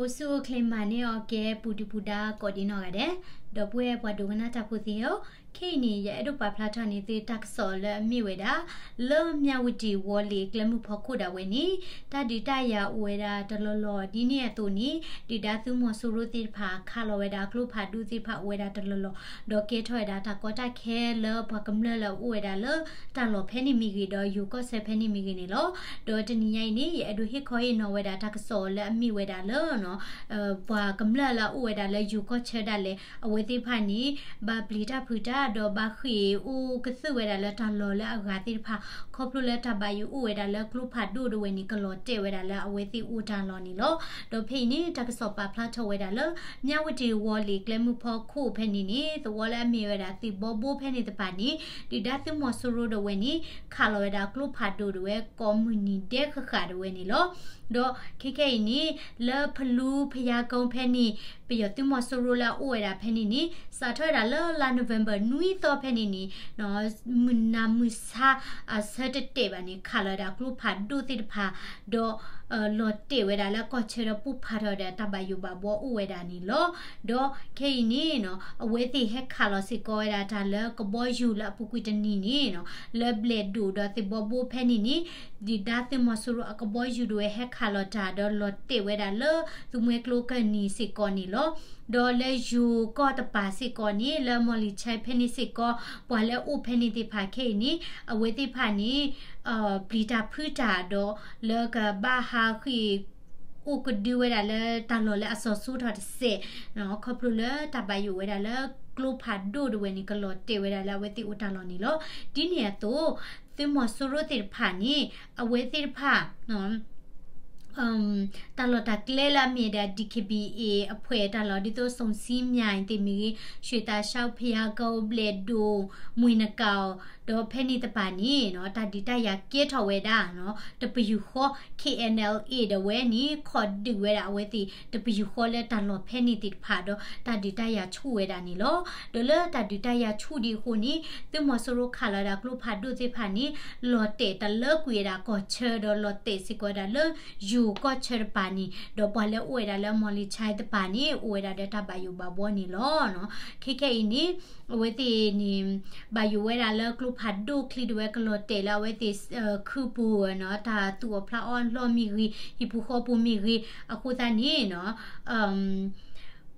အိၣ်ဆူၣ်အိၣ်ချ့မၤန့ၢ်အီၤကဲ ပူၤဒုၣ်ပူၤဒါကိးဒံနီၢ်ဂၤဒဲး, ဒီပုၢ်ဝဲၢ်ပှၤဒိကနၣ်တၢ်ဖိသ့ၣ်ဧၢ, ခဲအံၤန့ၣ် ယအဲၣ်ဒိးပာ်ဖျါထီၣ်န့ၢ်သုတၢ်ကစီၣ်လၢအမ့ၢ်ဝဲဒၣ် လၢမၠၣ်ဝတံၣ်ဝီၤလ့ၣ်ကျဲမုၢ်ဖီခိၣ်ဒၣ်ဝဲန့ၣ် တၢ်ဒုးတၢ်ယၤအိၣ်ဝဲဒၣ်တလီၢ်လီၢ် ဒ်န့ၣ်အသိးန့ၣ် ဒုၣ်ဒါသုးမီၤစိရိၤသ့ၣ်တဖၣ် ခးလီၤဝဲဒၣ်ကျိဖးဒိၣ်သ့ၣ်တဖၣ်အိၣ်ဝဲဒၣ်တလီၢ်လီၢ် ဒီးကဲထီၣ်ဝဲဒၣ်တၢ်ကီတၢ်ခဲလၢပှၤကမျၢၢ်လၢအအိၣ်ဝဲဒၣ်လၢတၢ်လီၢ်ဖဲန့ၣ်မ့ၢ်ဂ့ၤ ဒီးယိၤကီၢ်ဆၢဖဲန့ၣ်မ့ၢ်ဂ့ၤန့ၣ်လီၤ. ဒီးတနံၤညါအံၤန့ၣ် ယအဲၣ်ဒိးဟ့ၣ်ခီဟ့ၣ်နီၤဝဲဒၣ်တၢ်ကစီၣ်လၢအမ့ၢ်ဝဲဒၣ်လၢ ပှၤကမျၢၢ်လၢအအိၣ်ဝဲဒၣ်လၢယိၤကီၢ်ဆၢဒၣ်လဲာ် အဝဲသ့ၣ်တဖၣ်န့ၣ် ဘၣ်ပျံၤတၢ်ဖုးတၢ် ဒီးဘၣ်ဃ့ၢ်အိၣ်ကသုၣ်ဝဲဒၣ်လၢတၢ်လီၢ်လၢအဂၤသ့ၣ်တဖၣ် ခီဖျိလၢတၢ်ဘၣ်ယိၣ်အိၣ်ဝဲဒၣ်လၢကျိဖးဒိၣ်ဒၣ်ဝဲန့ၣ် ကလီၤတဲာ်ဝဲဒၣ်လၢအဝဲသ့ၣ်အိၣ်တၢ်လီၢ်န့ၣ်လီၤ. ဒီးဖဲအံၤန့ၣ် တၢ်ကစီၣ်ပာ်ဖျါထီၣ်ဝဲဒၣ်လၢ မၠၣ်ဝတံၣ်ဝီၤလ့ၣ်ကျဲမုၢ်ဖီခိၣ်ဖဲန့ၣ်န့ၣ် သဝီလၢအမ့ၢ်ဝဲဒၣ်သ့ၣ်ဘီဘိဖဲန့ၣ်တဖၣ်န့ၣ် ဒုၣ်ဒါသုးမီၤစိရိၤဒၣ်ဝဲန့ၣ် ခးလီၤဝဲဒၣ်ကျိဖးဒိၣ်ဒၣ်ဝဲ ကိးမုၢ်နံၤဒဲးဃၣ်ဃၣ်ဒၣ်ဝဲန့ၣ်လီၤ. ဒီးခဲခဲအံၤန့ၣ် လၢဖလူဖယါကိဖဲန့ၣ် ပယီၤသုးမီၤစိရိၤလၢအအိၣ်ဝဲဒၣ်ဖဲန့ၣ်န့ၣ် စးထီၣ်ဝဲဒၣ်လၢလါ November နွံသီဖဲန့ၣ်န့ၣ် မုၢ်နၤမုၢ်ဆါအဆၢတတဲာ်ဘၣ်န့ၣ် ခးလီၤဝဲဒၣ်ကျိဖးဒိၣ်သ့ၣ်တဖၣ် ဒီး လီၤတဲာ်ဝဲဒၣ်လၢကီၢ်ဆၢဒီးပိၢ်ဖးထီၣ်ဝဲဒၣ်တၢ်ဘၣ်ယိၣ်ဘၣ်ဘှီအိၣ်ဝဲဒၣ်န့ၣ်လီၤ. ဒီးခဲအံၤန့ၣ် အဝဲသ့ၣ်ဟဲခးလီၤစ့ၢ်ကီးဝဲဒၣ်တၢ်လၢကဘီယူၤလၢအပူၤကွံာ်တနံၤန့ၣ် လၢဘျဲၣ်ဒိၣ်ဒီးသ့ၣ်ဘီဘိဖဲန့ၣ်န့ၣ် ဒုၣ်ဒါသုးမီၤစိရိၤအကဘီယူၤဒၣ်ဝဲဟဲခးလီၤတၢ် ဒီးလီၤတဲာ်ဝဲဒၣ်လၢသူမှဲကျိကၢၢ်နံၤစ့ၢ်ကီးန့ၣ်လီၤ. ဒီးလၢယိၤကီၢ်တပၤစ့ၢ်ကီးန့ၣ် လၢမီၣ်လံၣ်ဆဲဖဲန့ၣ်စ့ၢ်ကီး ပှၤလၢအအိၣ်ဖဲန့ၣ်သ့ၣ်တဖၣ်ခဲအံၤန့ၣ် အဝဲသ့ၣ်တဖၣ်န့ၣ် ပျံၤတၢ်ဖုးတၢ်ဒီး လၢကဘၣ်ဟးဃ့ၢ် အိၣ်ကဒုဝဲဒၣ်လၢတၢ်လီၢ်လၢအစီၤစိထီၣ်တစဲး ခီဖျိလၢတၢ်ဘၣ်ယိၣ်ဝဲဒၣ်လၢကျိဖးဒိၣ်ဒၣ်ဝဲန့ၣ် ကလီၤတဲာ်ဝဲဒၣ်လၢအဝဲသ့ၣ်အိၣ်တၢ်လီၢ်န့ၣ်လီၤ. ဒ်န့ၣ်အသိး သုးမီၤစိရိၤသ့ၣ်တဖၣ်န့ၣ် အဝဲသ့ၣ်တဖၣ် တၢ်လီၢ်တၢ်ကျဲလၢအမ့ၢ်ဒၣ် DKBA အဖှဲးတၢ်လီၢ် ဒ်သိး စုံစံမၠၣ် သ့ၣ်မ့ၢ်ဂ့ၤ ရွှေသာ ရှောက်ဘုရားကုန်း ဘျဲၣ်ဒိၣ် မွေနကၣ် ဒီးဖဲန့ၣ်တပၤန့ၣ် တၢ်ဒုးတၢ်ယၤကဲထီၣ်ဝဲဒၣ် တပယူာ်ဃီ KNLA ဒၣ်ဝဲန့ၣ် ခိးဒုးဝဲဒၣ်အဝဲသ့ၣ် တပယူာ်ဃီလၢတၢ်လီၢ်ဖဲန့ၣ်သ့ၣ်တဖၣ်ဒီး တၢ်ဒုးတၢ်ယၤဆူၣ်ဝဲဒၣ်န့ၣ်လီၤ. ဒီးလၢတၢ်ဒုးတၢ်ယၤဆူၣ်ဒံးအဃိန့ၣ် သုးမီၤစိရိၤခးလီၤဝဲဒၣ်ကျိဖးဒိၣ်သ့ၣ်တဖၣ်န့ၣ် လီၤတဲာ်တလၢကွံာ်ဝဲဒၣ်ကီၢ်ဆၢ ဒီးလီၤတဲာ်စ့ၢ်ကီးဝဲဒၣ်လၢယိၤကီၢ်ဆၢတပၤန့ၣ် ဒီးပှၤလၢအအိၣ်ဝဲဒၣ်လၢမီၣ်လံၣ်ဆဲတပၤန့ၣ် အိၣ်ဝဲဒၣ်ဒီးတၢ်ဘၣ်ယိၣ်ဘၣ်ဘှီန့ၣ်လီၤ. ခဲခဲအံၤန့ၣ် အဝဲသ့ၣ်န့ၣ် ဘၣ်ယိၣ်ဝဲဒၣ်လၢကျိဖးဒိၣ်ချံဒၣ်ဝဲကလီၤတဲာ်လၢအဝဲသ့ၣ် ခုပူၤ တၢ်သူၣ်အီၣ်ဖျးအီၣ်အလီၢ်မ့ၢ်ဂ့ၤ ဟံၣ်ပူၤဃီပူၤမ့ၢ်ဂ့ၤ အဃိသတးန့ၣ်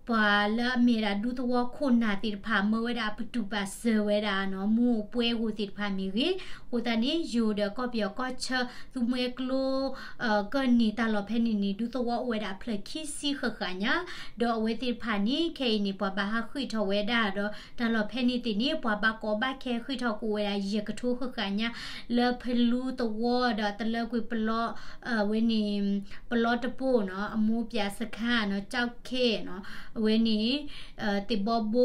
ပှၤလၢအမ့ၢ်ဒၣ်ဒူသဝီခိၣ်နၢ်သ့ၣ်တဖၣ် မၢဝဲဒၣ်အပတုာ်ပာ်စၢၤဝဲဒၣ် မူးပှဲၤဂိၢ်သ့ၣ်တဖၣ်မ့ၢ်ဂ့ၤ, အဃိသတးန့ၣ် ယိၤဒီးကီၢ်ပယီၤကီၢ်ဆၢ သူမှဲကျိ ကၢၢ်နံၤတၢ်လီၢ်ဖဲန့ၣ်န့ၣ် ဒူသဝီအိၣ်ဝဲဒၣ်အဖျၢၣ်ခံဆံဃၣ်ဃၣ်ညါ, ဒီးအဝဲသ့ၣ်တဖၣ်န့ၣ် ခဲအံၤန့ၣ် ပှၤဘၣ်ဟးဃ့ၢ်ထီၣ်ဝဲဒၣ်ဒီး တၢ်လီၢ်ဖဲန့ၣ်သ့ၣ်န့ၣ် ပှၤဘၣ်ကီဘၣ်ခဲဃ့ၢ်ထီၣ်ကအိၣ်ဝဲဒၣ်ယဲၢ်ကထိဃၣ်ဃၣ်ညါ လၢဖလူသဝီဒီးတလၢကွံာ်ပလီ ဝဲန့ၣ် ပလီတပိၢ်နီၤ အမိၢ်ပၠးစခါနီၤ ကၠီၣ်ခဲနီၤ အဝဲန့ၣ် သ့ၣ်ဘီဘိ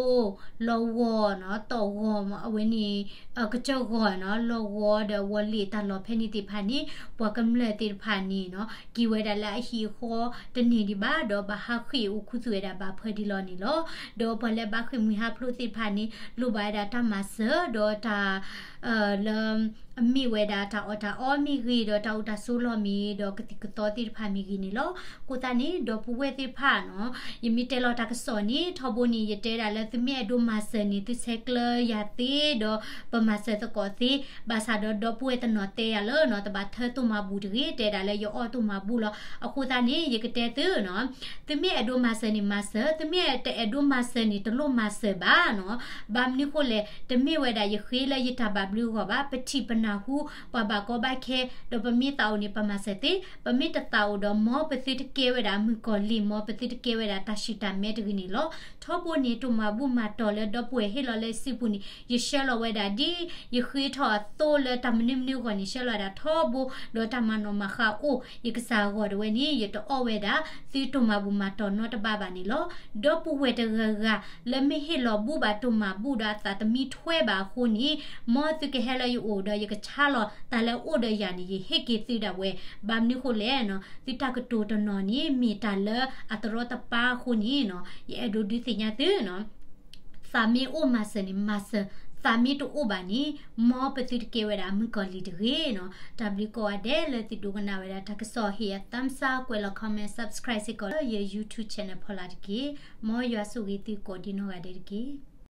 လီၢ်ဂီၤနီၤ တီၢ်ဂီၤ အဝဲန့ၣ် ကစၢၢ်ဂီၤနီၤ လီၢ်ဂီၤဒီးဝီၤလ့ၣ်တၢ်လီၢ်ဖဲန့ၣ်သ့ၣ်တဖၣ်န့ၣ် ပှၤကမျၢၢ်သ့ၣ်တဖၣ်န့ၣ်နီၤ က့ၤဝဲဒၣ်လၢအဟံၣ်အဃီတန့ၢ်ဒံးဘၣ်ဒီး ဘၣ်ဟးဃ့ၢ်အိၣ်ခူသူၣ်ဝဲဒၣ်ဘၣ်ဖၢဒံးလီၤန့ၣ်လီၤ. ဒီးပှၤလၢဘၣ်ဃ့ၢ်မှံဟးဖျိးသ့ၣ်တဖၣ်န့ၣ် လိၣ်ဘၣ်ဝဲဒၣ်တၢ်မၤစၢၤ ဒီးတၢ် လၢ အမ့ၢ်ဝဲဒၣ်တၢ်အီၣ်တၢ်အီမ့ၢ်ဂ့ၤ ဒီးတၢ်အိၣ်တၢ်ဆိးလီၢ်မ့ၢ်ဂ့ၤ ဒီးကသံၣ်ကသီသ့ၣ်တဖၣ်မ့ၢ်ဂ့ၤန့ၣ်လီၤ. အဃိသတးန့ၣ် ဒီပုၢ်ဝဲၢ်သ့ၣ်တဖၣ်နီၤ ယမ့ၢ်တဲလီၤတၢ်ကစီၣ်န့ၣ် ထီဘိန့ၣ် ယတဲဒၣ်လၢသုမ့ၢ်အဲၣ်ဒိးမၤစၢၤန့ၣ် သုဆဲးကျၢယၤသ့ ဒီးပမၤစၢၤသကိးသ့, ဘၣ်ဆၣ်ဒီးဒီပုၢ်ဝဲၢ်တနီၤတဲယၤလၢနီၤ တဘၣ်ထၢတိၢ်မၤဘူၣ်တဂ့ၤ တဲဒၣ်လၢယအီၣ်တိၢ်မၤဘူၣ်လီၤ. အဃိသတးန့ၣ် ယကတဲသုနီၤ သုမ့ၢ်အဲၣ်ဒိးမၤစၢၤန့ၣ်မၤစၢၤ, သုမ့ၢ်တအဲၣ်ဒိးမၤစၢၤန့ၣ် တလိၣ်မၤစၢၤဘၣ်နီၤ. ဘၣ်မနုၤဃိလဲၣ်, တမ့ၢ်ဝဲဒၣ်ယဃ့လၢယတၢ်ဘၣ်ဘျုးအဂီၢ်ဘၣ်, ပထံၣ်ပနၢ်ဟူ ပှၤဘၣ်ကီဘၣ်ခဲ, ဒီးပမ့ၢ်သးအိၣ်န့ၣ် ပမၤစၢၤသ့, ပမ့ၢ်တသးအိၣ်ဒီး မ်ပသုတကဲဝဲဒၣ်မုၣ်ကီၤလံၢ်, မ်ပသုတကဲဝဲဒၣ်တၢ်ဆှုၣ်တၢ်မဲတဂ့ၤန့ၣ်လီၤ. ထီဘိန့ၣ် တိၢ်မၤဘူၣ်မၤတီၢ်လၢဒီပုၢ်ဝဲၢ်ဟ့ၣ်လီၤလၢစုပူၤန့ၣ် ယဆှၢလီၤဝဲဒၣ်ဒ် ယဃ့ထီၣ်အသိလၢတၢ်မနုၤမနုၤအဂီၢ်န့ၣ် ဆှၢလီၤဝဲဒၣ်ထီဘိ, ဒီးတၢ်မၤနီၣ်မၤဃါအိၣ် ယကစၢ်အဂီၢ်ဒၣ်ဝဲန့ၣ် ယတအီၣ်ဝဲဒၣ်သုတိၢ်မၤဘူၣ်မၤတီၢ်နီတဘ့ၣ်ဘၣ်န့ၣ်လီၤ. ဒီပုၢ်ဝဲၢ်တဂၤဂၤ လၢမ့ၢ်ဟ့ၣ်လီၤဘူၣ်ဘၣ်တိၢ်မၤဘူၣ်ဒီးအသးတမံထွဲဘၣ်အဃိန့ၣ် မ်သုကဟဲလၢယအိၣ်ဒီး ယကဆါလီၤတၢ်လၢအအိၣ်ဒီးယၤန့ၣ် ယဟ့ၣ်က့ၤသုဒၣ်ဝဲ. ဘၣ်မနုၤဃိလဲၣ်နီၤ, သုတၢ်ကတိၤတနီၤန့ၣ် မ့ၢ်တၢ်လၢအတရီတပါအဃိန့ၣ်နီၤ, ယအဲၣ်ဒိးဒုးသ့ၣ်ညါသုနီၤ သးမ့ၢ်အိၣ်မၤစၢၤန့ၣ် မၤစၢၤ, သးမ့ၢ်တအိၣ်ဘၣ်န့ၣ် မ်ပသုတကဲဝဲဒၣ်မုၣ်ကီၤလံၤတဂ့ၤနီၤ. တၢ်ဘျုးကိးဂၤဒဲးလၢသုဒိကနၣ်ဝဲဒၣ်တၢ်ကစီၣ်, ဟ့ၣ်ယၤ thumbs up, ကွဲးလီၤ comment, subscribe စ့ၢ်ကီးလၢယ YouTube channel ဖီလာ်တက့ၢ်. မ်ယွၤဆိၣ်ဂ့ၤသုကိးဒံနီၢ်ဂၤဒဲးတက့ၢ်.